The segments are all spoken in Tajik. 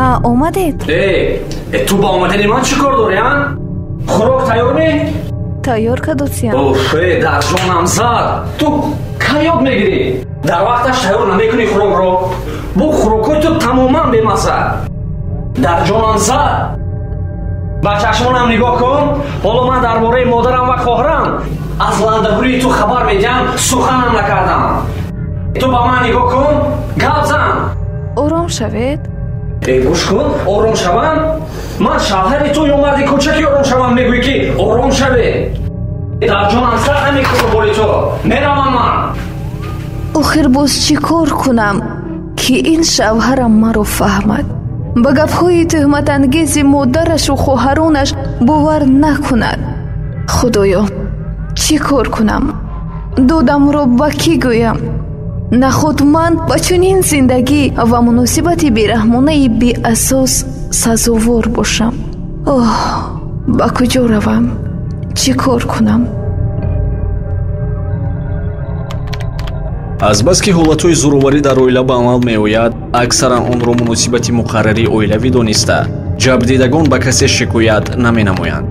Ҳа, омадед? Э, ту ба омадани ман чӣ кор дорӣ, а? Хӯрок тайёр ме? Тайёр кадосиям. Уф, дар ҷонам зад. Ту кай ёд мегирӣ? Дар вақташ тайёр намекунӣ хӯрокро. Бо хӯрокҳои ту тамоман бемазза. Дар ҷонам зад. Ба чашмонам нигоҳ кун. Ҳоло ман дар бораи модарам ва хоҳарам аз ландагурии ту хабар медиҳам, суханам накардам. Ту ба ман нигоҳ кун, гап зан. Ором шавед. Э, гӯш кун, ором шавам? Ман шавҳари ту ё марди кӯчаки ором шавам мегӯӣ ки ором шаве? Дар ҷонам зад ҳамин кору ту. Меравам ман. Охир боз чӣ кор кунам, ки ин шавҳарам маро фаҳмад, ба гапҳои тӯҳматангези модарашу хоҳаронаш бовар накунад? Худоё, чӣ кор кунам? Додамро ба кӣ гӯям? Наход ман ба чунин зиндагӣ ва муносибати бераҳмонаи беасос сазовор бошам? Оҳ, ба куҷо равам? Чӣ кор кунам? Азбаски ҳолатҳои зӯроварӣ дар оила ба амал меояд, аксаран онро муносибати муқаррарии оилавӣ дониста, ҷабрдидагон ба касе шикоят наменамоянд.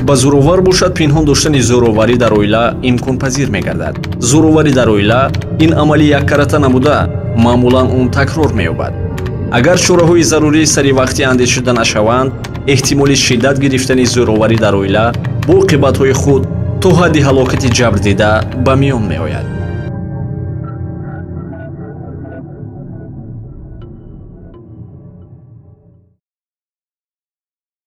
Ба зӯровар бошад, пинҳон доштани зӯроварӣ дар оила имконпазир мегардад. Зӯроварӣ дар оила ин амали яккарата набуда, маъмулан он такрор меёбад. Агар чораҳои зарурӣ саривақтӣ андешида нашаванд, эҳтимоли шиддат гирифтани зӯроварӣ дар оила бо оқибатҳои худ то ҳадди ҳалокати ҷабрдида ба миён меояд.